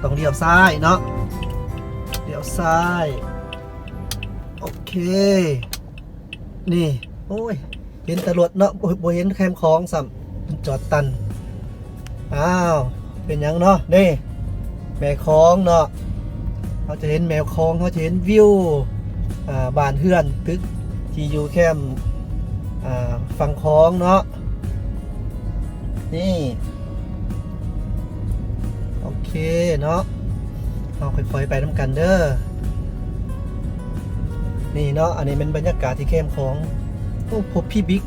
ຕ້ອງລ້ຽວຊ້າຍເນາະ ລ້ຽວຊ້າຍ. ໂອເຄ ນີ້ ໂອ້ຍ ເຫັນແຕ່ລົດເນາະ ບໍ່ ບໍ່ເຫັນແຄມຂອງຊ້ຳ ມັນຈອດຕັນ. ອ້າວ ເປັນຫຍັງເນາະ ນີ້ ແມ່ຂອງເນາະ ເຮົາຈະເຫັນແມ່ຂອງ ເຮົາຈະເຫັນວິວ ອ່າ ບ້ານເຮືອນ ຕຶກທີ່ຢູ່ແຄມ ອ່າ ຝັ່ງຂອງເນາະ. ນີ້ ໂອເຄເນາະ ເຮົາຄ່ອຍໆໄປນຳກັນເດີ. ນີ້ເນາະ ອັນນີ້ແມ່ນບັນຍາກາດທີ່ແຄມຂອງ. ໂອ້ ພົບພີບິກ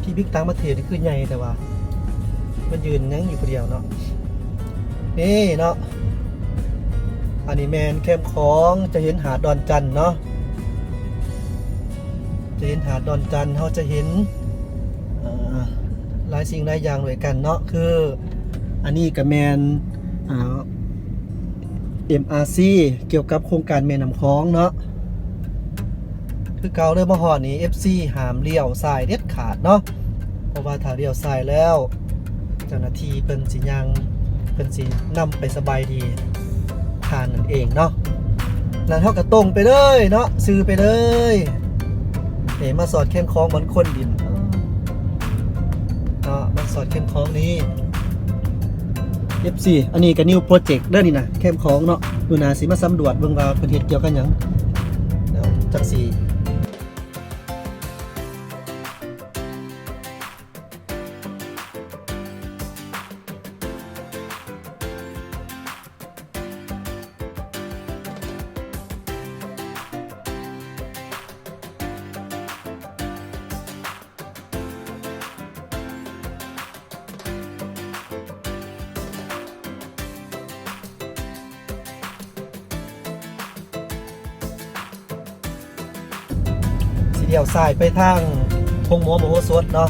ພີບິກຕ່າງປະເທດນີ້ຄືໃຫຍ່ແຕ່ວ່າ ມັນຢືນຫຍັງຢູ່ຜູ້ດຽວເນາະ. ນີ້ເນາະ ອັນນີ້ແມ່ນແຄມຂອງ ຈະເຫັນຫາດດອນຈັນເນາະ ຈະເຫັນຫາດດອນຈັນ ເຮົາຈະເຫັນ ເອີ ຫຼາຍສິ່ງຫຼາຍຢ່າງດ້ວຍກັນເນາະ ຄື ອັນນີ້ກະແມ່ນ ອ່າ ເອັມອາຊີ ກ່ຽວກັບໂຄງການແມ່ນ້ຳຂອງເນາະ. ຄືເກົ່າເດີ ມາຮອດນີ້ ເອັຟຊີ ຫ້າມລ້ຽວຊ້າຍເດັດຂາດເນາະ ເພາະວ່າຖ້າລ້ຽວຊ້າຍແລ້ວ ເຈົ້າໜ້າທີ່ເພິ່ນຊິຍ່າງ ເພິ່ນຊິນຳໄປສະບາຍດີທ່ານນັ້ນເອງເນາະ. ແລ້ວເຮົາກະຕົງໄປເລີຍເນາະ ຊື່ໄປເລີຍ. ນີ້ມາສອດແຄມຂອງບ່ອນຄົນຫຼິ້ນເນາະ ມາສອດແຄມຂອງນີ້ ເອັຟຊີ. ອັນນີ້ກະນິວໂປຣເຈັກເດີນີ້ນະ ແຄມຂອງເນາະ. ມື້ໜ້າຊິມາສຳຫຼວດເບິ່ງວ່າເພິ່ນເຮັດກ່ຽວກັບຫຍັງ ແລ້ວຈັ່ງຊິ ຊິລ້ຽວຊ້າຍໄປທາງໂຮງໝໍມະໂຫສົດເນາະ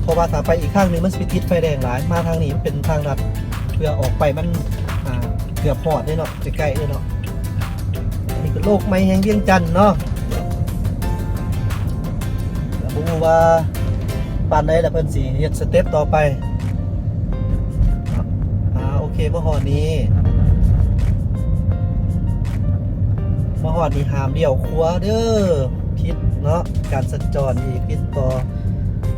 ເພາະວ່າຖ້າໄປອີກທາງໜຶ່ງມັນຊິໄປຕິດໄຟແດງຫຼາຍ. ມາທາງນີ້ມັນເປັນທາງລັດ ເພື່ອອອກໄປມັນ ອ່າ ເກືອບຮອດເດ້ເນາະ ໃກ້ໆເດ້ເນາະ. ອັນນີ້ກະໂລກໃໝ່ແຫ່ງວຽງຈັນເນາະ ແລະ ບໍ່ຮູ້ວ່າປານໃດລະເພິ່ນຊິເຮັດສະເຕັບຕໍ່ໄປ. ອ່າ ໂອເຄ ມາຮອດນີ້ ມາຮອດນີ້ຫ້າມລ້ຽວຂວາເດີ ຜິດເນາະ ການສັນຈອນນີ້ຜິດຕໍ່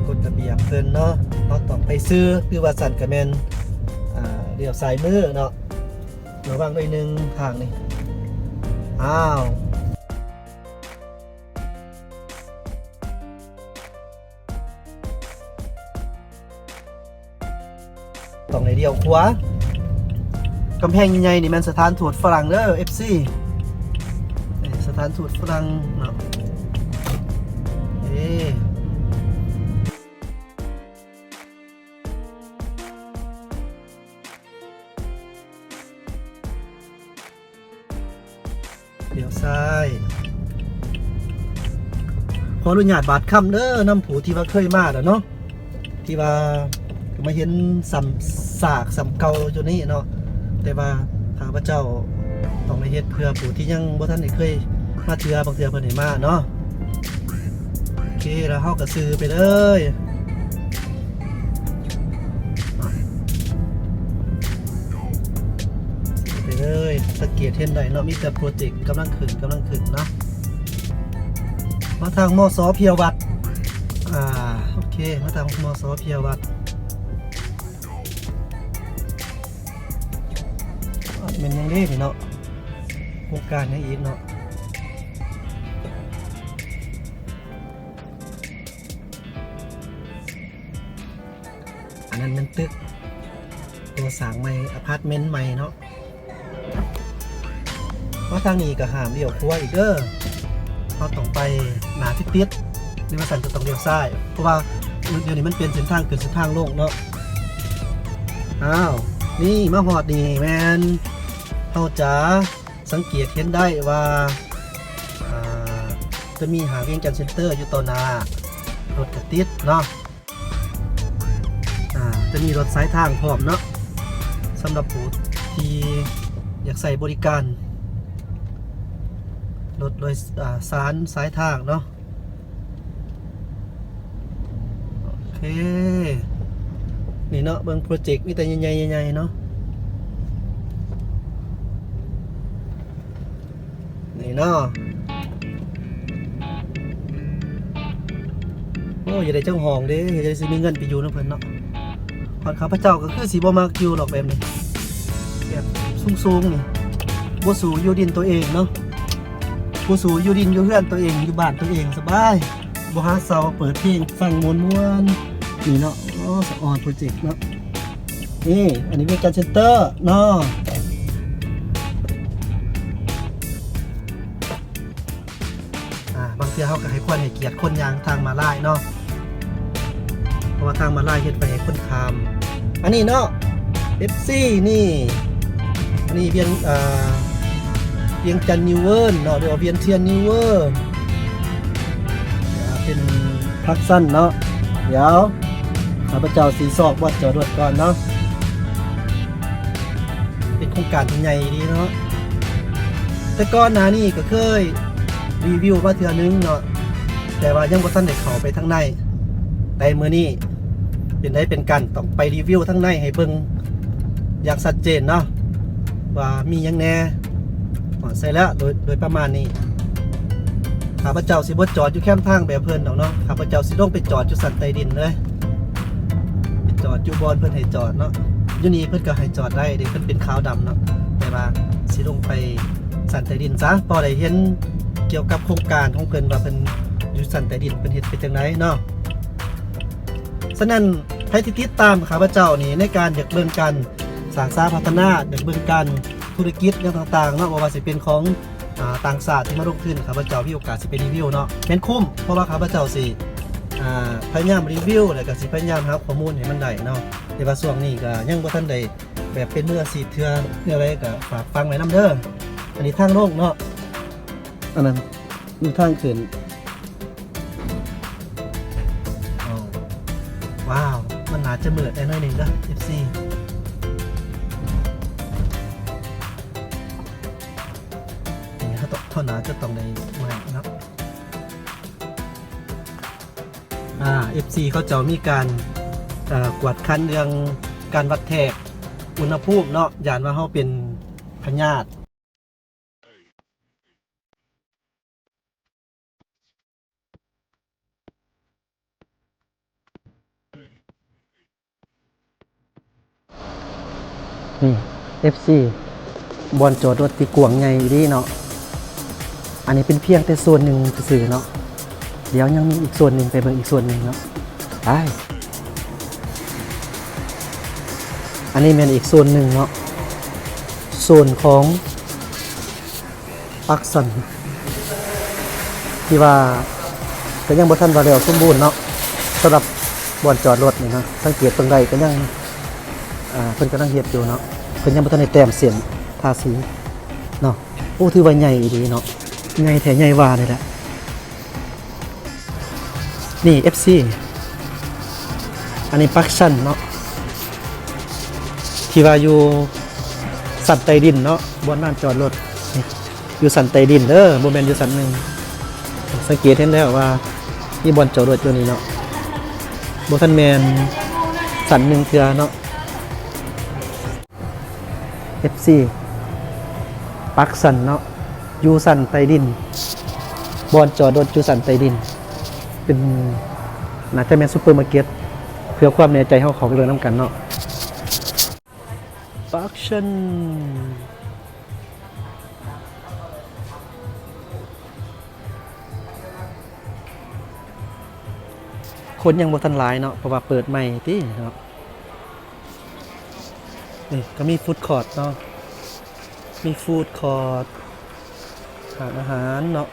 ກົດລະບຽບເພິ່ນເນາະ. ເຮົາຕ້ອງໄປຊື່ ຄືວ່າຊັ້ນກະແມ່ນ ອ່າ ລ້ຽວຊ້າຍມືເນາະ. ລະວັງໜ້ອຍໜຶ່ງທາງນີ້ ອ້າວ ຕ້ອງໃຫ້ລ້ຽວຂວາ. ກຳແພງໃຫຍ່ໆນີ້ແມ່ນສະຖານທູດຝຣັ່ງເດີ ເອັຟຊີ ນີ້ສະຖານທູດຝຣັ່ງເນາະ ເອີ. ລ້ຽວຊ້າຍ ຂໍອະນຸຍາດບາດຄຳເດີ ນຳຜູ້ທີ່ວ່າເຄີຍມາແລ້ວເນາະ ທີ່ວ່າກະມາເຫັນຊ້ຳຊາກຊ້ຳເກົ່າຢູ່ນີ້ເນາະ. ແຕ່ວ່າຂ້າພະເຈົ້າຕ້ອງໄດ້ເຮັດເພື່ອຜູ້ທີ່ຍັງບໍ່ທັນໄດ້ເຄີຍມາເທື່ອ ບາງເທື່ອເພິ່ນໃຫ້ມາເນາະ. ໂອເຄ ແລ້ວເຮົາກະຊື່ໄປເລີຍ ໄປເລີຍ. ສັງເກດເຫັນໄດ້ເນາະ ມີແຕ່ໂປຣເຈັກກຳລັງຂຶ້ນ ກຳລັງຂຶ້ນເນາະ. ມາທາງ ມສ ເພຍວັດ ອ່າ ໂອເຄ ມາທາງ ມສ ເພຍວັດ. ແມ່ນຫຍັງເດນີ້ເນາະ ໂຄງການຫຍັງອີກເນາະ. ອັນນັ້ນແມ່ນຕຶກກໍ່ສ້າງໃໝ່ ອາພາດເມັນໃໝ່ເນາະ. ມາທາງນີ້ກະຫ້າມລ້ຽວຂວາອີກເດີ ເຮົາຕ້ອງໄປໜ້າຕິດໆ ຫຼືວ່າຊັ້ນກະຕ້ອງລ້ຽວຊ້າຍ ເພາະວ່າດຽວນີ້ມັນເປັນເສັ້ນທາງຂຶ້ນເສັ້ນທາງລົງເນາະ. ອ້າວ ນີ້ມາຮອດນີ້ແມ່ນເຮົາຈະ ສັງເກດເຫັນໄດ້ວ່າ ອ່າ ຈະມີຫ້າງວຽງຈັນເຊັນເຕີຢູ່ຕໍ່ໜ້າ ລົດກະຕິດເນາະ. ອ່າ ຈະມີລົດສາຍທາງພ້ອມເນາະ ສຳລັບຜູ້ທີ່ຢາກໃຊ້ບໍລິການລົດໂດຍ ອ່າ ສານສາຍທາງເນາະ. ໂອເຄ ນີ້ເນາະ ເບິ່ງໂປຣເຈັກມີແຕ່ໃຫຍ່ໆ ໃຫຍ່ໆເນາະ. ນີ້ເນາະ. ໂອ້ ຢາກໄດ້ຈັກຫ້ອງເດ້ ຢາກໄດ້ຊິມີເງິນໄປຢູ່ນຳເພິ່ນເນາະ. ຮອດຂ້າພະເຈົ້າກໍຄືຊິບໍ່ມັກຢູ່ດອກແບບນີ້ ແບບສູງໆນີ້ ບໍ່ສູ້ຢູ່ດິນຕົວເອງເນາະ ບໍ່ສູ້ຢູ່ດິນຢູ່ເຮືອນຕົວເອງ ຢູ່ບ້ານຕົວເອງສະບາຍ ບໍ່ຫາເຊົ່າ ເປີດເພງຟັງມ່ວນໆ ນີ້ເນາະ. ໂອ້ ສະອອນໂປຣເຈັກເນາະ. ນີ້ ອັນນີ້ວຽງຈັນເຊັນເຕີເນາະ. ອ່າ ບາງເທື່ອເຮົາກໍໃຫ້ຄວນໃຫ້ກຽດຄົນຍ່າງທາງມ້າລາຍເນາະ ເພາະວ່າທາງມ້າລາຍເຮັດໄວ້ໃຫ້ຄົນຂ້າມ. ອັນນີ້ເນາະ ເອັບຊີ ນີ້ ອັນນີ້ວຽງ ອ່າ ວຽງຈັນນິວເວີນເນາະ ຫຼືວ່າວຽງທຽນນິວເວີນ ອ່າ ເປັນພາກຊັ້ນເນາະ. ດຽວຂ້າພະເຈົ້າຊິຊອກບ່ອນຈອດລົດກ່ອນເນາະ. ເປັນໂຄງການທີ່ໃຫຍ່ດີເນາະ ແຕ່ກ່ອນໜ້ານີ້ກໍເຄີຍຣີວິວມາເທື່ອໜຶ່ງເນາະ ແຕ່ວ່າຍັງບໍ່ທັນໄດ້ເຂົ້າໄປທາງໃນ. ແຕ່ມື້ນີ້ເປັນໃດເປັນກັນ ຕ້ອງໄປຣີວິວທາງໃນໃຫ້ເບິ່ງຢ່າງຊັດເຈນເນາະ ວ່າມີຫຍັງແດ່. ຮອດໃສແລ້ວ ໂດຍ ໂດຍປະມານນີ້. ຂ້າພະເຈົ້າຊິບໍ່ຈອດຢູ່ແຄມທາງແບບເພິ່ນດອກເນາະ ຂ້າພະເຈົ້າຊິລົງໄປຈອດຢູ່ຊັ້ນໃຕ້ດິນເລີຍ ໄປຈອດຢູ່ບ່ອນເພິ່ນໃຫ້ຈອດເນາະ. ຢູ່ນີ້ເພິ່ນກໍໃຫ້ຈອດໄດ້ເດ້ ເພິ່ນເປັນຂາວດຳເນາະ ແຕ່ວ່າຊິລົງໄປຊັ້ນໃຕ້ດິນຊະ ພໍໄດ້ເຫັນກ່ຽວກັບໂຄງການຂອງເພິ່ນວ່າເພິ່ນຢູ່ຊັ້ນໃຕ້ດິນເພິ່ນເຮັດເປັນຈັ່ງໃດເນາະ. ສະນັ້ນ ໃຜທີ່ຕິດຕາມຂ້າພະເຈົ້ານີ້ ໃນການຢາກເບິ່ງການສ້າງສາພັດທະນາ ຢາກເບິ່ງການທຸລະກິດຫຍັງຕ່າງໆເນາະ ບໍ່ວ່າຊິເປັນຂອງ ອ່າ ຕ່າງຊາດທີ່ມາລົງທຶນ ຂ້າພະເຈົ້າມີໂອກາດຊິໄປຣີວິວເນາະ ແມ່ນຄຸ້ມ ເພາະວ່າຂ້າພະເຈົ້າຊິ ອ່າ ພະຍາຍາມຣີວິວ ແລ້ວກໍຊິພະຍາຍາມຫາຂໍ້ມູນໃຫ້ມັນໄດ້ເນາະ. ແຕ່ວ່າຊ່ວງນີ້ກໍຍັງບໍ່ທັນໄດ້ແບບເປັນມືອາຊີບເທື່ອ ແນວໃດກໍຝາກຝັງໄວ້ນຳເດີ. ອັນນີ້ທາງລົງເນາະ ອັນນັ້ນ ຢູ່ທາງຂຶ້ນ. ໂອ້ ວ້າວ ມັນໜ້າຈະມືດແດ່ໜ້ອຍໜຶ່ງເດີ ເອັບຊີ ນີ້ເຮົາຕ້ອງ ເຮົາໜ້າຈະຕ້ອງໄດ້ໄມ້ເນາະ. ອ່າ ເອັບຊີ ເຂົາເຈົ້າມີການ ເອີ ກວດຂັນເລື່ອງການວັດແທກອຸນຫະພູມເນາະ ຢ້ານວ່າເຮົາເປັນພະຍາດ. ນີ້ ເອັບຊີ ບ່ອນຈອດລົດທີ່ກວ້າງໃຫຍ່ອີ່ຫຼີເນາະ. ອັນນີ້ເປັນພຽງແຕ່ສ່ວນໜຶ່ງຊື່ໆເນາະ. ດຽວຍັງມີອີກສ່ວນໜຶ່ງ ໄປເບິ່ງອີກສ່ວນໜຶ່ງເນາະ ໄປ. ອັນນີ້ແມ່ນອີກໂຊນໜຶ່ງເນາະ ໂຊນຂອງປາກຊັນ ທີ່ວ່າກໍຍັງບໍ່ທັນວ່າແລ້ວສົມບູນເນາະ ສຳລັບບ່ອນຈອດລົດນີ້ນະ. ສັງເກດເບິ່ງໄດ້ກໍຍັງ ອ່າ ເພິ່ນກຳລັງເຮັດຢູ່ເນາະ ເພິ່ນຍັງບໍ່ທັນໄດ້ແຕ້ມເສັ້ນທາສີເນາະ. ໂອ້ ຖືວ່າໃຫຍ່ອີ່ຫຼີເນາະ ໃຫຍ່ແທ້ໃຫຍ່ວ່ານີ້ແຫຼະ. ນີ້ ເອັບຊີ ອັນນີ້ປາກຊັນເນາະ ທີ່ວ່າຢູ່ຊັ້ນໃຕ້ດິນເນາະ ບ່ອນລານຈອດລົດນີ້ ຢູ່ຊັ້ນໃຕ້ດິນເດີ ບໍ່ແມ່ນຢູ່ຊັ້ນໜຶ່ງ. ສັງເກດເຫັນແລ້ວວ່າມີບ່ອນຈອດລົດຢູ່ນີ້ເນາະ ບໍ່ທັນແມ່ນຊັ້ນໜຶ່ງເທື່ອເນາະ. ເອັບຊີ ປາກຊັນເນາະ ຢູ່ຊັ້ນໃຕ້ດິນ ບ່ອນຈອດລົດຢູ່ຊັ້ນໃຕ້ດິນ ເປັນ ໜ້າຈະແມ່ນຊຸບເປີມາເກັດ. ເພື່ອຄວາມແນ່ໃຈ ເຮົາເຂົ້າໄປເບິ່ງນຳກັນເນາະ ປາກຊັນ. ຄົນຍັງບໍ່ທັນຫຼາຍເນາະ ເພາະວ່າເປີດໃໝ່ຕິເນາະ. ນີ້ກໍມີຟູດຄອດເນາະ ມີຟູດຄອດ ຮ້ານອາຫານເນາະ.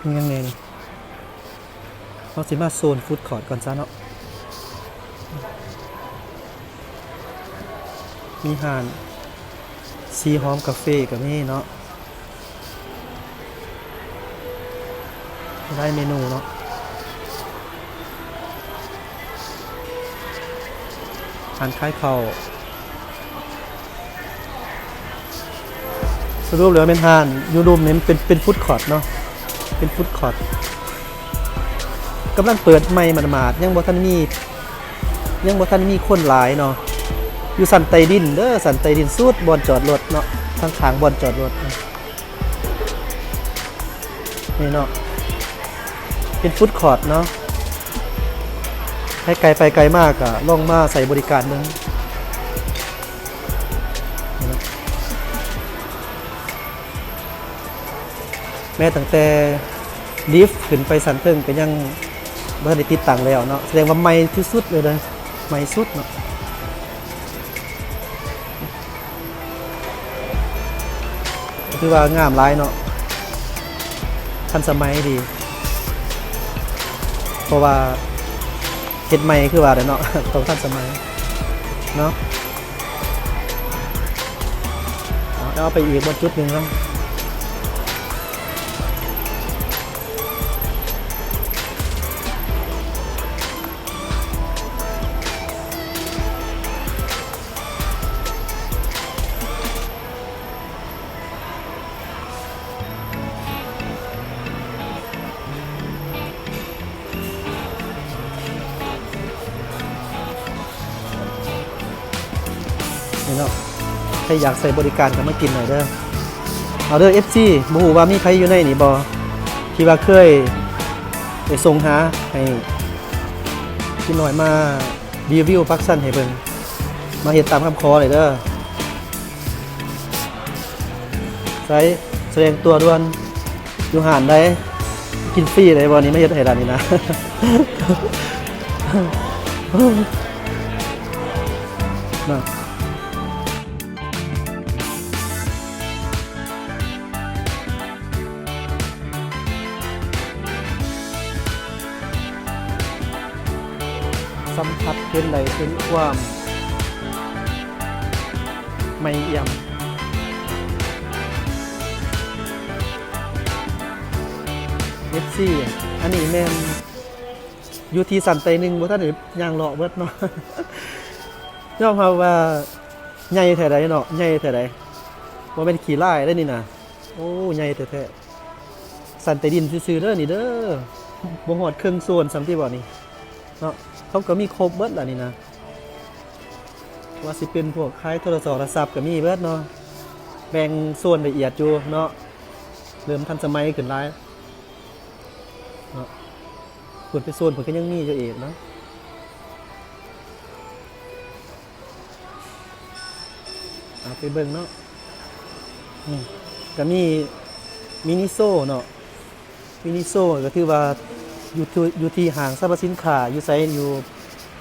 ມີຫຍັງແດ່ນີ້? ເຮົາຊິມາໂຊນຟູດຄອດກ່ອນຊະເນາະ. ມີຮ້ານສີຫອມກາເຟກໍມີເນາະ. ຫຼາຍເມນູເນາະ ຮ້ານຂາຍເຂົ້າ. ສະຫຼຸບແລ້ວແມ່ນຮ້ານຢູ່ລຸ່ມນີ້ ມັນເປັນ ເປັນຟູດຄອດເນາະ ເປັນຟູດຄອດ ກຳລັງເປີດໃໝ່ໝາດໆ ຍັງບໍ່ທັນມີ ຍັງບໍ່ທັນມີຄົນຫຼາຍເນາະ. ຢູ່ຊັ້ນໃຕ້ດິນເດີ ຊັ້ນໃຕ້ດິນສຸດບ່ອນຈອດລົດເນາະ ທາງຂ້າງບ່ອນຈອດລົດ. ນີ້ເນາະ ເປັນຟູດຄອດເນາະ ໃຜໄກໄປໄກມາກະລອງມາໃຊ້ບໍລິການເບິ່ງ. ແມ້ຕັ້ງແຕ່ລິຟຂຶ້ນໄປຊັ້ນເທິງກະຍັງບໍ່ທັນໄດ້ຕິດຕັ້ງແລ້ວເນາະ ສະແດງວ່າໃໝ່ທີ່ສຸດເລີຍເດີ ໃໝ່ສຸດເນາະ. ຖືວ່າງາມຫຼາຍເນາະ ທັນສະໄໝດີ ເພາະວ່າເຮັດໃໝ່ຄືວ່າແຫຼະເນາະ ຕ້ອງທັນສະໄໝເນາະ. ເອົາ ເອົາໄປອີກບ່ອນຈຸດໜຶ່ງເນາະ. ນີ້ເນາະ ໃຜຢາກໃຊ້ບໍລິການກະມາກິນໄດ້ເດີ. ເອົາເດີ ເອັຟຊີ ບໍ່ຮູ້ວ່າມີໃຜຢູ່ໃນນີ້ບໍ່ ທີ່ວ່າເຄີຍໄດ້ສົ່ງຫາໃຫ້ພີ່ນ້ອຍມາ ຣີວິວປາກຊັນໃຫ້ເບິ່ງ ມາເຮັດຕາມຄຳຂໍເລີຍເດີ. ໃສ ສະແດງຕົວດ່ວນ ຢູ່ຮ້ານໃດ ກິນຟຣີໄດ້ບໍ່ນີ້ ມາເຮັດໃຫ້ຮ້ານນີ້ນະ ນະ. ສຳຜັດເຫັນໄດ້ເຖິງຄວາມໃໝ່ອຽມ ເອັຟຊີ. ອັນນີ້ແມ່ນຢູ່ທີ່ຊັ້ນໄຕ້ໜຶ່ງ ບໍ່ທັນໄດ້ຍ່າງເລາະເບິດເນາະ ຍອມຮັບວ່າໃຫຍ່ແທ້ໃດເນາະ ໃຫຍ່ແທ້ໃດ ບໍ່ແມ່ນຂີ້ລາຍເດ້ນີ້ນະ. ໂອ້ ໃຫຍ່ແທ້ໆ ຊັ້ນໃຕ້ດິນຊື່ໆເດີນີ້ເດີ ບໍ່ຮອດເຄິ່ງໂຊນຊ້ຳຕິບໍ່ນີ້ເນາະ. ເຂົາກະມີຄົບເບິດລະນີ້ນະ ວ່າຊິເປັນພວກຂາຍໂທລະສອກໂທລະສັບກະມີເບິດເນາະ ແບ່ງໂຊນລະອຽດຢູ່ເນາະ ເລີ່ມທັນສະໄໝຂຶ້ນຫຼາຍເນາະ. ພຸ້ນໄປໂຊນພຸ້ນກະຍັງມີຢູ່ອີກເນາະ. ເອົາໄປເບິ່ງເນາະ ອືມ ກະມີມິນິໂຊເນາະ ມິນິໂຊກະຖືວ່າຢູ່ ຢູ່ທີ່ຫ້າງສັບພະສິນຄ້າຢູ່ໃສ ຢູ່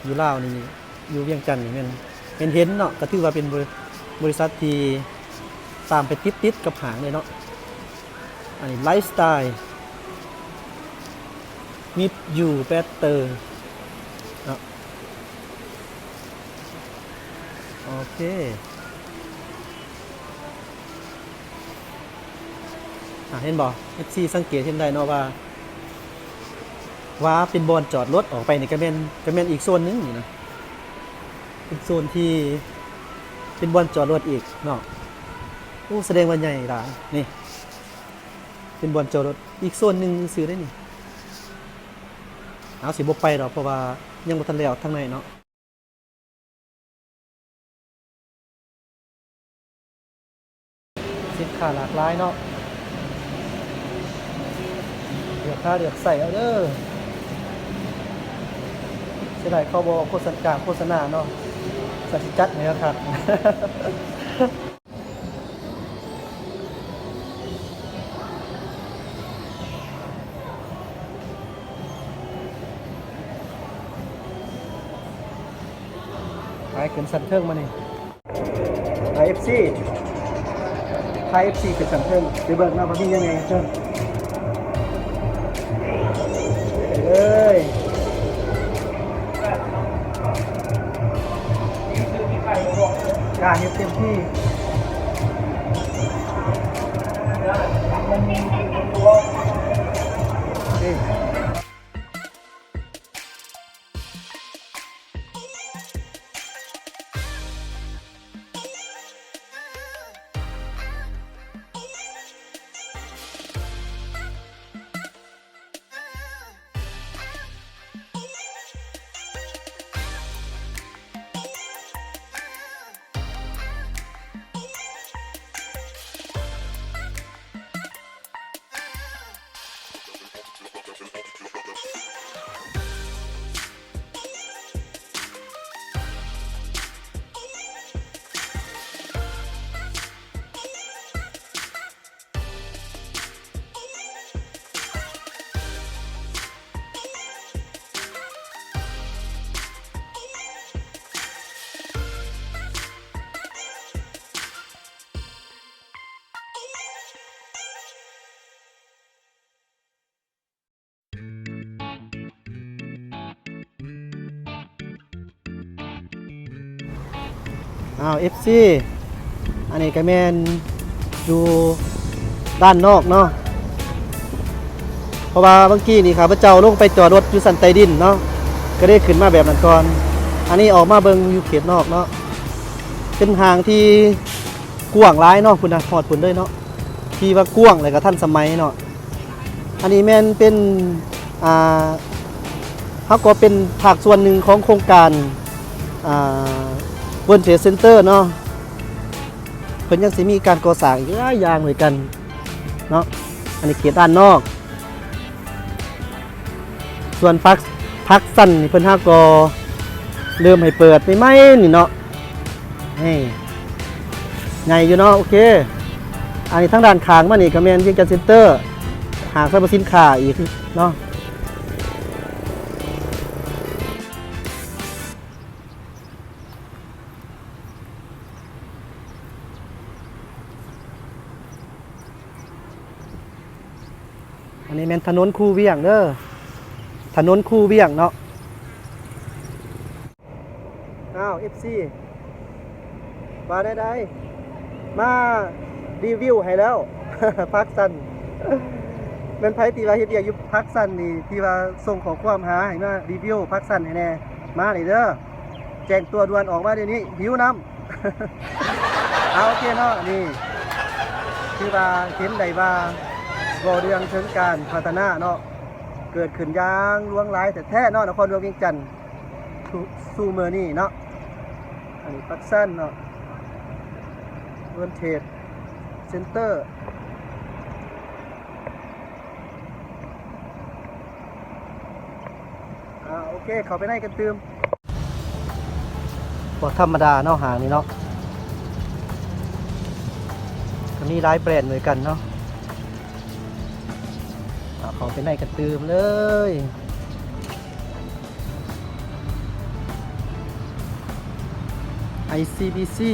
ຢູ່ລາວນີ້ ຢູ່ວຽງຈັນນີ້ແມ່ນ ແມ່ນເຫັນເນາະ ກະຖືວ່າເປັນບໍລິ ບໍລິສັດທີ່ຕາມໄປຕິດໆກັບຫ້າງເລີຍເນາະ. ອັນນີ້ໄລຟ໌ສະໄຕລ໌ ມິດຢູແບັດເຕີເນາະ. ໂອເຄ ອ່າ ເຫັນບໍ່ ເອັຟຊີ ສັງເກດເຫັນໄດ້ເນາະວ່າ ວ່າເປັນບ່ອນຈອດລົດ ອອກໄປນີ້ກະແມ່ນ ກະແມ່ນອີກໂຊນໜຶ່ງນີ້ນະ ເປັນໂຊນທີ່ເປັນບ່ອນຈອດລົດອີກເນາະ. ໂອ້ ສະແດງວ່າໃຫຍ່ຫຼາຍນີ້ ເປັນບ່ອນຈອດລົດອີກໂຊນໜຶ່ງຊື່ໆເດ້ນີ້. ເຮົາຊິບໍ່ໄປດອກ ເພາະວ່າຍັງບໍ່ທັນແລ້ວທາງໃນເນາະ. ສິນຄ້າຫຼາກຫຼາຍເນາະ ເລືອກຫາເລືອກໃຊ້ເອົາເດີ. ເສຍດາຍເຂົາບໍ່ໂຄສະນາ ໂຄສະນາເນາະ ສັນຊິຈັດໃຫ້ຄັກໆ. ໄປຂຶ້ນຊັ້ນເທິງມານີ້ ພາ ເອັຟຊີ ພາ ເອັຟຊີ ຂຶ້ນຊັ້ນເທິງ ໄປເບິ່ງເນາະວ່າມີຫຍັງແດ່ເທິງ. ໄປເລີຍ ກ້າເຮັດເຕັມທີ່. ອ້າວ ເອັຟຊີ ອັນນີ້ກໍແມ່ນຢູ່ດ້ານນອກເນາະ ເພາະວ່າເມື່ອກີ້ນີ້ຂ້າພະເຈົ້າລົງໄປຈອດລົດຢູ່ຊັ້ນໃຕ້ດິນເນາະ ກໍໄດ້ຂຶ້ນມາແບບນັ້ນກ່ອນ. ອັນນີ້ອອກມາເບິ່ງຢູ່ເຂດນອກເນາະ ເປັນຫ້າງທີ່ກວ້າງຫຼາຍເນາະ ພຸ້ນນະ ຮອດພຸ້ນເລີຍເນາະ ທີ່ວ່າກວ້າງ ແລະກໍທັນສະໄໝເນາະ. ອັນນີ້ແມ່ນເປັນ ອ່າ ເຮົາກໍເປັນພາກສ່ວນໜຶ່ງຂອງໂຄງການ ອ່າ World Trade Center ເນາະ ເພິ່ນຍັງຊິມີການກໍ່ສ້າງອີກຫຼາຍຢ່າງດ້ວຍກັນເນາະ. ອັນນີ້ເຂດດ້ານນອກ ສ່ວນພາກ ພາກຊັ້ນນີ້ເພິ່ນຫາກໍເລີ່ມໃຫ້ເປີດໃໝ່ໆນີ້ເນາະ. ນີ້ ໃຫຍ່ຢູ່ເນາະ ໂອເຄ. ອັນນີ້ທາງດ້ານຂ້າງມານີ້ກໍແມ່ນວຽງຈັນເຊັນເຕີ ຫ້າງສັບພະສິນຄ້າອີກເນາະ. ອັນນີ້ແມ່ນຖະໜົນຄູວຽງເດີ ຖະໜົນຄູວຽງເນາະ. ອ້າວ ເອັຟຊີ ວ່າແນວໃດ? ມາຣີວິວໃຫ້ແລ້ວ ພາກຊັ້ນ ແມ່ນໃຜທີ່ວ່າເຮັດວຽກຢູ່ພາກຊັ້ນນີ້ ທີ່ວ່າສົ່ງຂໍ້ຄວາມຫາໃຫ້ມາຣີວິວພາກຊັ້ນໃຫ້ແດ່ ມານີ້ເດີ ແຈ້ງຕົວດ່ວນ ອອກມາດຽວນີ້ ຫິວນ້ຳ. ເອົາ ໂອເຄເນາະ ນີ້ ຄືວ່າເຫັນໄດ້ວ່າ ເວົ້າເລື່ອງເຖິງການພັດທະນາເນາະ ເກີດຂຶ້ນຢ່າງຫຼວງຫຼາຍແທ້ໆເນາະ ນະຄອນຫຼວງວຽງຈັນ ສູ່ ສູ່ມື້ນີ້ເນາະ. ອັນນີ້ພາກຊັ້ນເນາະ World Trade Center. ອ່າ ໂອເຄ ເຂົ້າໄປໃນກັນຕື່ມ. ບໍ່ທຳມະດາເນາະ ຫ້າງນີ້ເນາະ ກໍມີຫຼາຍແບຣນດ້ວຍກັນເນາະ. ອ່າ ເຂົ້າໄປໃນກັນຕື່ມເລີຍ. ໄອຊີບີຊີ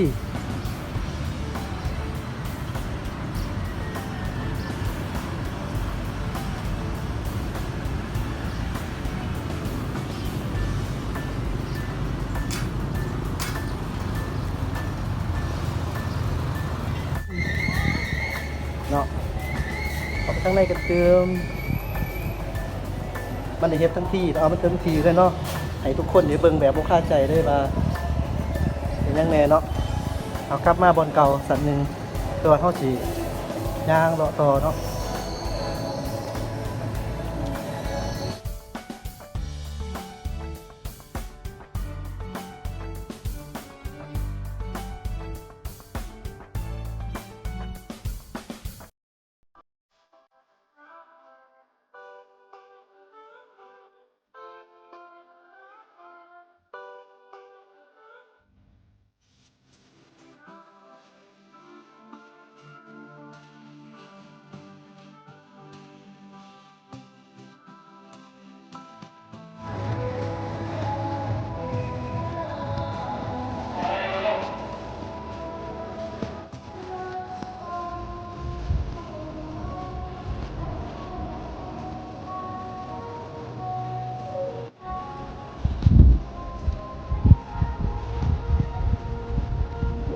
ເນາະ ເຂົ້າໄປທາງໃນກັນຕື່ມ. ມັນໄດ້ເຮັດທັງທີ່ ເອົາມັນເຕັມທີ່ເລີຍເນາະ ໃຫ້ທຸກຄົນໄດ້ເບິ່ງແບບບໍ່ຄາໃຈເລີຍວ່າເປັນຫຍັງແດ່ເນາະ. ເຮົາກັບມາບ່ອນເກົ່າຊັ້ນໜຶ່ງ ແຕ່ວ່າເຮົາຊິຍ່າງເລາະຕໍ່ເນາະ.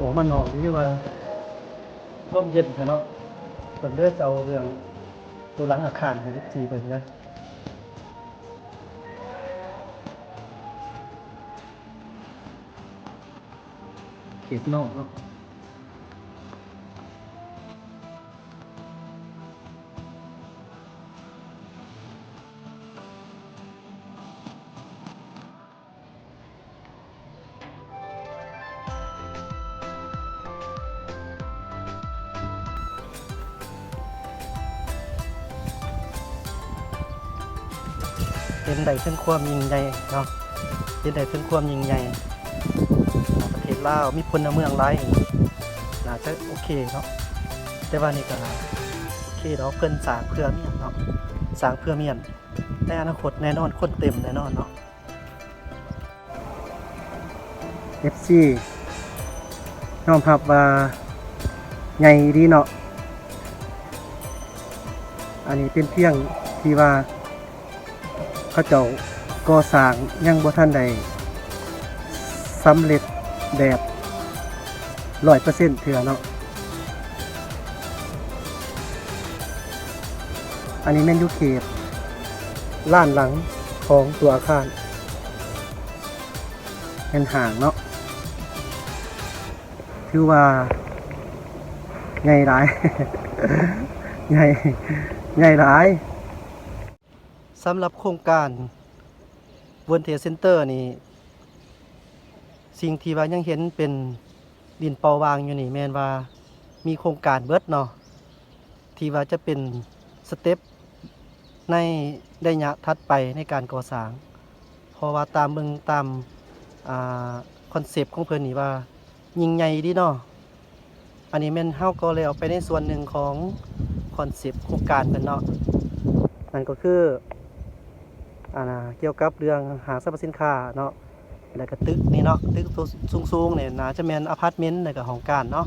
ອອກມານອກນີ້ຄືວ່າລົມເຢັນແທ້ເນາະ. ເພິ່ນເລີຍຈະເອົາເລື່ອງໂຕຫຼັງອາຄານໃຫ້ເອັຟຊີເບິ່ງເດີ. ເຂດນອກເນາະ. ເຫັນໄດ້ເຖິງຄວາມຍິ່ງໃຫຍ່ເນາະ ເຫັນໄດ້ເຖິງຄວາມຍິ່ງໃຫຍ່ຂອງປະເທດລາວ ມີພົນລະເມືອງຫຼາຍ ໜ້າຈະໂອເຄເນາະ. ແຕ່ວ່ານີ້ກໍໂອເຄດອກ ເພິ່ນສ້າງເພື່ອມ້ຽນເນາະ ສ້າງເພື່ອມ້ຽນ ໃນອະນາຄົດແນ່ນອນ ຄົນເຕັມແນ່ນອນເນາະ. ເອັຟຊີ ຍອມຮັບວ່າໃຫຍ່ອີ່ຫຼີເນາະ. ອັນນີ້ເປັນພຽງທີ່ວ່າເຂົາເຈົ້າກໍ່ສ້າງ ຍັງບໍ່ທັນໄດ້ສຳເລັດແບບ ຮ້ອຍເປີເຊັນເທື່ອເນາະ. ອັນນີ້ແມ່ນຢູ່ເຂດລ້ານຫຼັງຂອງຕົວອາຄານ ແມ່ນຫ້າງເນາະ. ຖືວ່າໃຫຍ່ຫຼາຍ ໃຫຍ່ ໃຫຍ່ຫຼາຍ. ສຳລັບໂຄງການ World Trade Center ນີ້ ສິ່ງທີ່ວ່າຍັງເຫັນເປັນດິນເປົ່າວ່າງຢູ່ນີ້ ແມ່ນວ່າມີໂຄງການເບິດເນາະ ທີ່ວ່າຈະເປັນສະເຕັບໃນໄລຍະຖັດໄປໃນການກໍ່ສ້າງ. ເພາະວ່າຕາມເບິ່ງຕາມ ອ່າ ຄອນເຊັບຂອງເພິ່ນນີ້ວ່າຍິ່ງໃຫຍ່ດີເນາະ. ອັນນີ້ແມ່ນເຮົາກໍແລ້ວໄປໃນສ່ວນໜຶ່ງຂອງຄອນເຊັບໂຄງການເພິ່ນເນາະ ນັ້ນກໍຄື ອັນນ່າ ກ່ຽວກັບເລື່ອງຫ້າງສັບພະສິນຄ້າເນາະ ແລ້ວກໍຕຶກນີ້ເນາະ ຕຶກສູງໆນີ້ໜ້າຈະແມ່ນອາພາດເມັນ ແລ້ວກໍຫ້ອງການເນາະ.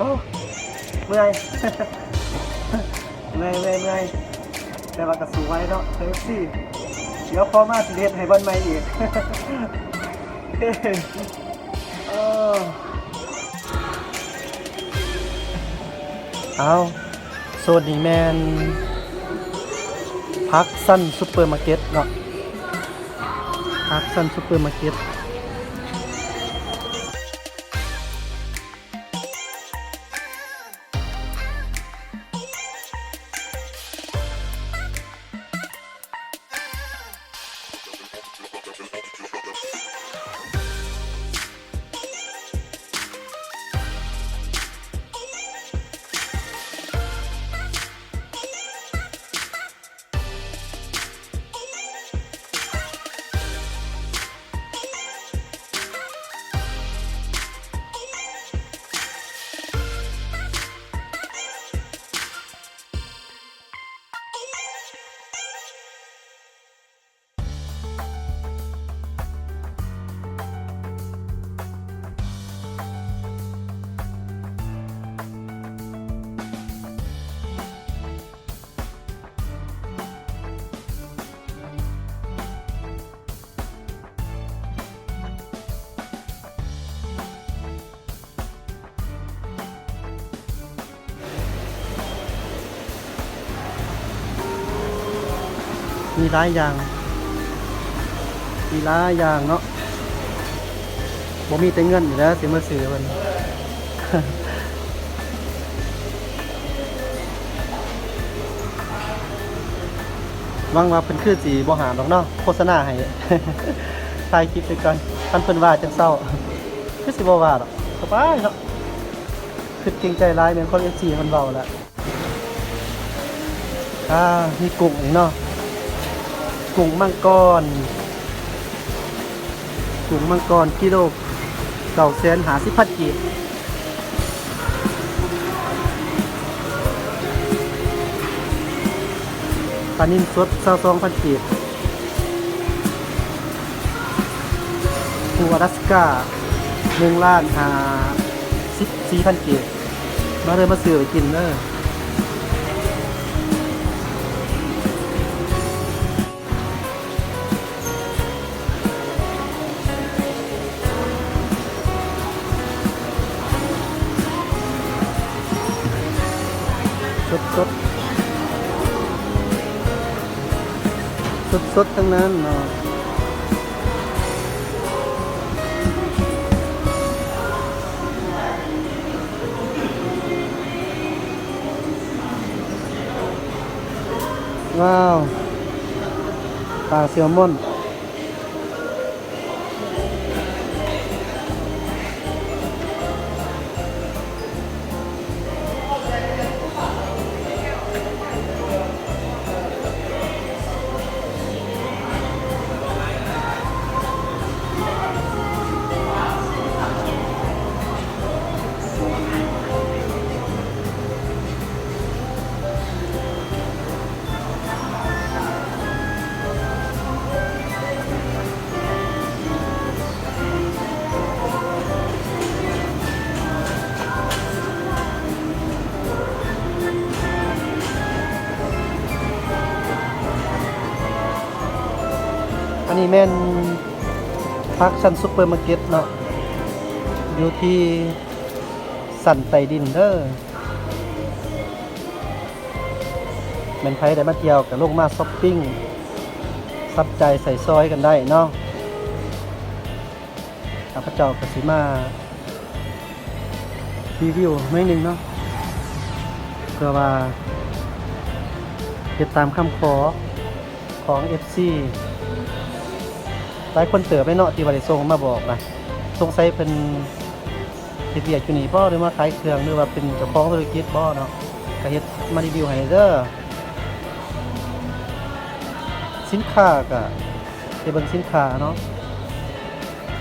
ໂອ້ ເມື່ອຍ ເມື່ອຍ ເມື່ອຍ ເມື່ອຍ ແຕ່ວ່າກໍສູ້ໄຫວເນາະ ເອັຟຊີ ດຽວຂໍມາຊິເຮັດໃຫ້ບ່ອນໃໝ່ອີກ. ເອີ ເອົາ ໂຊນນີ້ແມ່ນພັກຊັນຊຸບເປີມາເກັດເນາະ ພັກຊັນຊຸບເປີມາເກັດ.ມີຫຼາຍຢ່າງ ມີຫຼາຍຢ່າງເນາະ ບໍ່ມີແຕ່ເງິນນີ້ແຫຼະຊິມາຊື້ເພິ່ນ. ຫວັງວ່າເພິ່ນຄືຊິບໍ່ຫ້າມດອກເນາະ ໂຄສະນາໃຫ້ ຖ່າຍຄລິບໄວ້ກ່ອນ ຄັນເພິ່ນວ່າຈັ່ງເຊົາ ຄືຊິບໍ່ວ່າດອກ ສະບາຍເນາະ. ຄິດເກງໃຈຫຼາຍ ແມ່ນຄວາມເອັຟຊີເພິ່ນເວົ້າລະ. ອ່າ ມີກຸ້ງອີກເນາະ ກຸ້ງມັງກອນ ກຸ້ງມັງກອນກິໂລເກົ້າແສນຫ້າສິບພັນກີບ ປານິນສົດຊາວສອງພັນກີບ. ໝູ່ອາລາສກາ ໜຶ່ງລ້ານຫ້າສິບສີ່ພັນກີບ. ມາເດີ ມາຊື້ໄວ້ກິນເດີ. ສົດໆ ສົດໆ ທັງນັ້ນເນາະ. ວ້າວ ປາແຊວມອນ. ອັນນີ້ແມ່ນພາກຊັ້ນຊຸບເປີມາເກັດເນາະ ຢູ່ທີ່ຊັ້ນໃຕ້ດິນເດີ. ແມ່ນໃຜໄດ້ມາທ່ຽວກໍລົງມາຊັອບປິງ ຈັບຈ່າຍໃຊ້ສອຍກັນໄດ້ເນາະ. ຂ້າພະເຈົ້າກໍຊິມາຣີວິວໜ້ອຍໜຶ່ງເນາະ ເພື່ອວ່າເຮັດຕາມຄຳຂໍຂອງເອັຟຊີຫຼາຍຄົນເຕີບເລີຍເນາະ ທີ່ວ່າໄດ້ສົ່ງມາບອກນະ. ສົງໄສເພິ່ນເຮັດວຽກຢູ່ນີ້ບໍ ຫຼືມາຂາຍເຄື່ອງ ຫຼືວ່າເປັນເຈົ້າຂອງທຸລະກິດບໍເນາະ ກໍເຮັດມາຣີວິວໃຫ້ເດີ. ສິນຄ້າກະ ໄປເບິ່ງສິນຄ້າເນາະ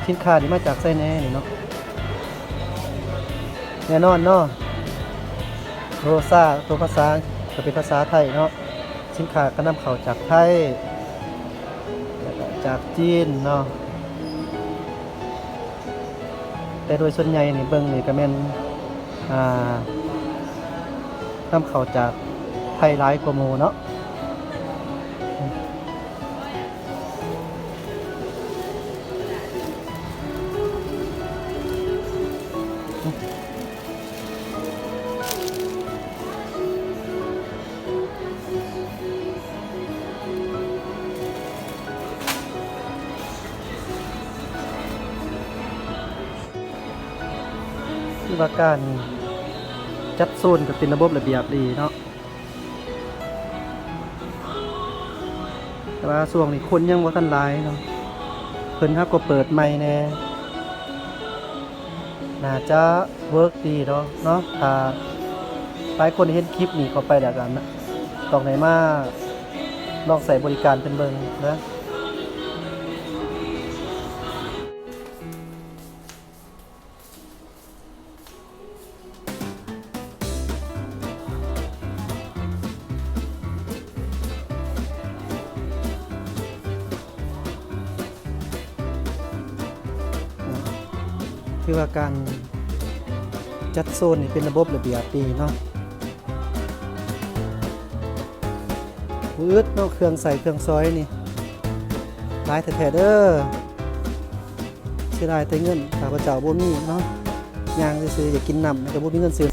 ສິນຄ້ານີ້ມາຈາກໃສແດ່ນີ້ເນາະ. ແນ່ນອນເນາະ ໂຣຊາ ຕົວພາສາກະເປັນພາສາໄທເນາະ. ສິນຄ້າກະນຳເຂົ້າຈາກໄທ ແລ້ວກະຈາກຈີນເນາະ. ແຕ່ໂດຍສ່ວນໃຫຍ່ນີ້ເບິ່ງນີ້ກະແມ່ນ ອ່າ ນຳເຂົ້າຈາກໄທຫຼາຍກວ່າໝູ່ເນາະ. ຄືວ່າການຈັດໂຊນກໍເປັນລະບົບລະບຽບດີເນາະ ແຕ່ວ່າຊ່ວງນີ້ຄົນຍັງບໍ່ທັນຫຼາຍເນາະ ເພິ່ນຫາກໍເປີດໃໝ່ແດ່. ໜ້າຈະເວີກດີດອກເນາະ ຖ້າຫຼາຍຄົນເຫັນຄລິບນີ້ເຂົ້າໄປແລ້ວກໍຕ້ອງໄດ້ມາລອງໃຊ້ບໍລິການເພິ່ນເບິ່ງເດີ. ຖືວ່າການຈັດໂຊນນີ້ເປັນລະບົບລະບຽບດີເນາະ. ບໍ່ອຶດເນາະ ເຄື່ອງໃຊ້ເຄື່ອງສອຍນີ້ຫຼາຍແທ້ໆເດີ. ເສຍດາຍແຕ່ເງິນ ຂ້າພະເຈົ້າບໍ່ມີເນາະ ຍ່າງຊື່ໆ ຢາກກິນນ້ຳ ແຕ່ບໍ່ມີເງິນຊື້.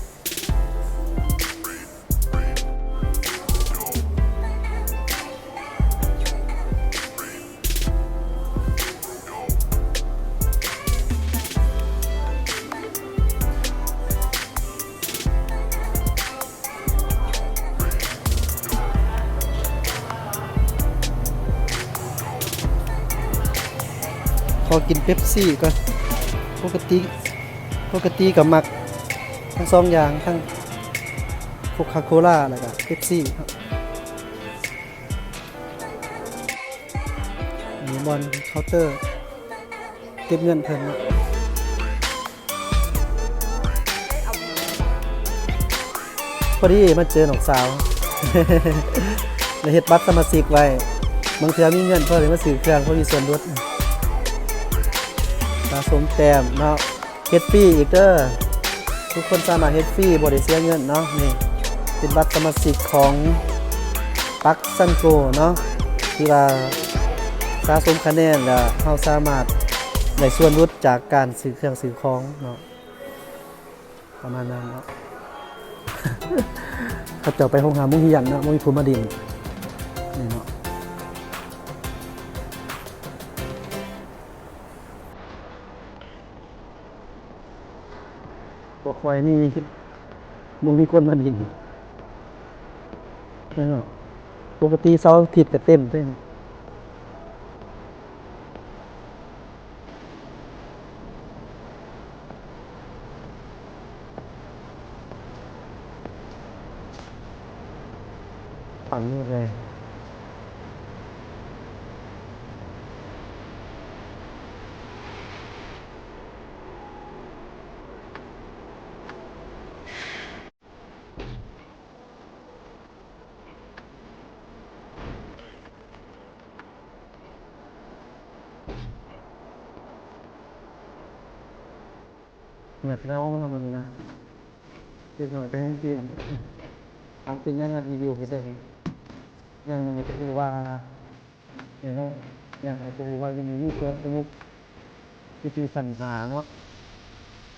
ຂໍກິນເປັບຊີກ່ອນ. ປົກກະຕິ ປົກກະຕິກໍມັກທັງສອງຢ່າງ ທັງໂຄຄາໂຄລາ ແລ້ວກໍເປັບຊີເນາະ. ອັນນີ້ບ່ອນເຄົາເຕີເກັບເງິນເພິ່ນເນາະ. ພໍດີມາເຈີນ້ອງສາວ ໄດ້ເຮັດບັດສະມາຊິກໄວ້ ບາງເທື່ອມີເງິນພໍໄດ້ມາຊື້ເຄື່ອງ ພໍມີສ່ວນຫຼຸດ. ສະສົມແຕ້ມເນາະ ເຮັດຟຣີອີກເດີ ທຸກຄົນສາມາດເຮັດຟຣີ ບໍ່ໄດ້ເສຍເງິນເນາະ. ນີ້ເປັນບັດສະມາຊິກຂອງປັກຊັນໂກເນາະ ທີ່ວ່າສະສົມຄະແນນ ແລ້ວເຮົາສາມາດໄດ້ສ່ວນຫຼຸດຈາກການຊື້ເຄື່ອງຊື້ຂອງເນາະ. ປະມານນັ້ນເນາະ ເຂົາເຈົ້າໄປໂຮງຮ່ຳໂຮງຮຽນເນາະ ບໍ່ມີຜູ້ມາຫຼິ້ນ ນີ້ເນາະ. ບໍ່ຄ່ອຍມີ ບໍ່ມີຄົນມາຫຼິ້ນເນາະ ປົກກະຕິເສົາອາທິດກະເຕັມເດ້. ຝັງໝົດເລີຍ. ແບບເຮົາເນາະ ມື້ນີ້ນະ ເດັກນ້ອຍໄປໂຮງຮຽນ ເອົາເປັນຫຍັງ ຣີວິວໃຫ້ເບິ່ງ ຍັງບໍ່ຮູ້ວ່າ ເອີ ຍັງບໍ່ຮູ້ວ່າຢູ່ໃນສວນສະໜຸກ ວິທີສັນຫາເນາະ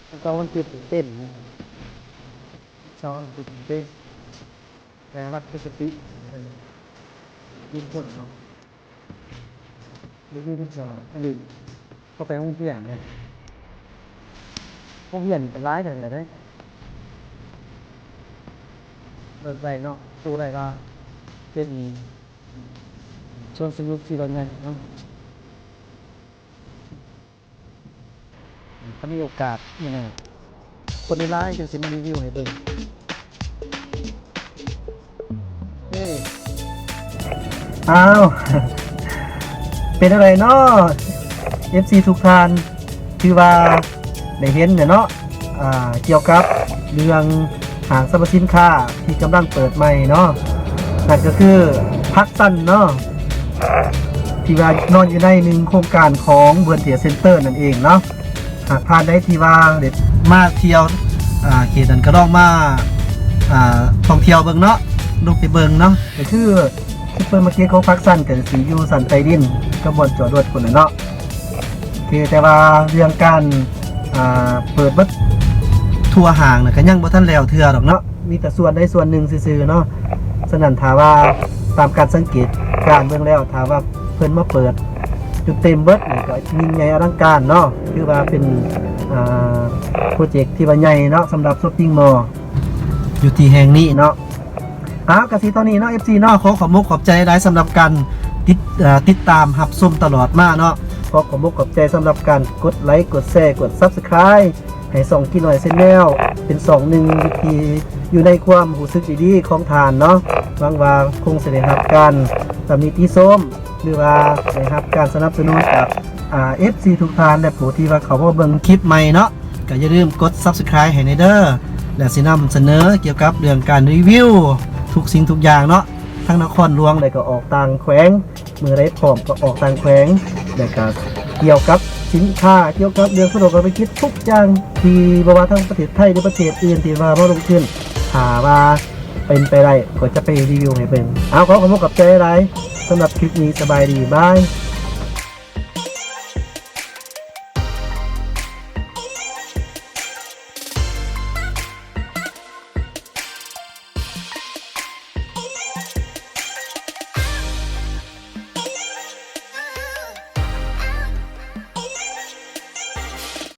ແຕ່ວ່າມັນຕື່ນເຕັ້ນ ເຈົ້າຕື່ນເຕັ້ນ ແຕ່ວ່າປົກກະຕິ ເອີ ກິນຄົນເນາະ. ເດັກນ້ອຍເຂົາໄປໂຮງຮຽນເດ້ ໂຮງຮຽນກໍຫຼາຍເທື່ອເດ້ ເປີດໄວ້ເນາະ ໂຕໃດກໍເປັນສວນສະໜຸກທີ່ວ່າໃຫຍ່ເນາະ. ຖ້າມີໂອກາດມື້ໜ້າ ຄົນຫຼາຍໆ ຈັ່ງຊິມາຣີວິວໃຫ້ເບິ່ງ. ອ້າວ ເປັນຈັ່ງໃດເນາະ ເອັຟຊີ ທຸກທ່ານ ຖືວ່າໄດ້ເຫັນແລ້ວເນາະ ອ່າ ກ່ຽວກັບເລື່ອງຫ້າງສັບພະສິນຄ້າທີ່ກຳລັງເປີດໃໝ່ເນາະ ນັ້ນກໍຄືພັກຊັນເນາະ ທີ່ວ່ານອນຢູ່ໃນໜຶ່ງໂຄງການຂອງ World Trade Center ນັ້ນເອງເນາະ. ຫາກທ່ານໃດທີ່ວ່າໄດ້ມາທ່ຽວ ອ່າ ເຂດນັ້ນກໍລອງມາ ອ່າ ທ່ອງທ່ຽວເບິ່ງເນາະ ລົງໄປເບິ່ງເນາະ ກໍຄືຊຸບເປີມາເກັດຂອງພັກຊັນກໍຊິຢູ່ຊັ້ນໃຕ້ດິນກັບບ່ອນຈອດລົດພຸ້ນແຫຼະເນາະ. ໂອເຄ ແຕ່ວ່າເລື່ອງການ ອ່າ ເປີດເບິດທົ່ວຫ້າງນະ ກໍຍັງບໍ່ທັນແລ້ວເທື່ອດອກເນາະ ມີແຕ່ສ່ວນໃດສ່ວນໜຶ່ງຊື່ໆເນາະ. ສະນັ້ນຖ້າວ່າຕາມການສັງເກດການເບິ່ງແລ້ວ ຖ້າວ່າເພິ່ນມາເປີດຈົນເຕັມເບິດນີ້ ກໍຍິ່ງໃຫຍ່ອະລັງການເນາະ ຖືວ່າເປັນ ອ່າ ໂປຣເຈັກທີ່ວ່າໃຫຍ່ເນາະ ສຳລັບຊັອບປິງມໍຢູ່ທີ່ແຫ່ງນີ້ເນາະ. ອ້າວ ກະຊິເທົ່ານີ້ເນາະ ເອັຟຊີ ເນາະ ຂໍຂອບມົກຂອບໃຈຫຼາຍສຳລັບການຕິດ ເອີ ຕິດຕາມຮັບຊົມຕະຫຼອດມາເນາະ. ຂໍຂອບມົກຂອບໃຈສຳລັບການກົດໄລ ກົດແຊ ກົດ Subscribe ໃຫ້ຊ່ອງກີນ້ອຍ Channel ເປັນຊ່ອງໜຶ່ງທີ່ຢູ່ໃນຄວາມຮູ້ສຶກດີໆຂອງທ່ານເນາະ. ຫວັງວ່າຄົງຊິໄດ້ຮັບການຕຳໜິຕິຊົມ ຫຼືວ່າໄດ້ຮັບການສະໜັບສະໜູນຈາກ ອ່າ ເອັຟຊີ ທຸກທ່ານ ແລະ ຜູ້ທີ່ວ່າເຂົ້າມາເບິ່ງຄລິບໃໝ່ເນາະ ກໍຢ່າລືມກົດ Subscribe ໃຫ້ແດ່ເດີ ແລະ ຊິນຳສະເໜີກ່ຽວກັບເລື່ອງການຣີວິວທຸກສິ່ງທຸກຢ່າງເນາະ ທັງນະຄອນຫຼວງ ແລະ ກໍອອກຕ່າງແຂວງ ເມື່ອໃດພ້ອມກໍອອກຕ່າງແຂວງ ແລະ ກໍກ່ຽວກັບສິນຄ້າ ກ່ຽວກັບເລື່ອງສະດວກເສດຖະກິດທຸກຢ່າງ ທີ່ບໍ່ວ່າທັງປະເທດໄທ ຫຼື ປະເທດອື່ນ ທີ່ວ່າມາລົງທຶນ ຖ້າວ່າເປັນໄປໄດ້ ກໍຈະໄປຣີວິວໃຫ້ເບິ່ງ. ເອົາ ຂໍຂອບຄຸນຂອບໃຈຫຼາຍ ສຳລັບຄລິບນີ້ ສະບາຍດີ ບາຍ.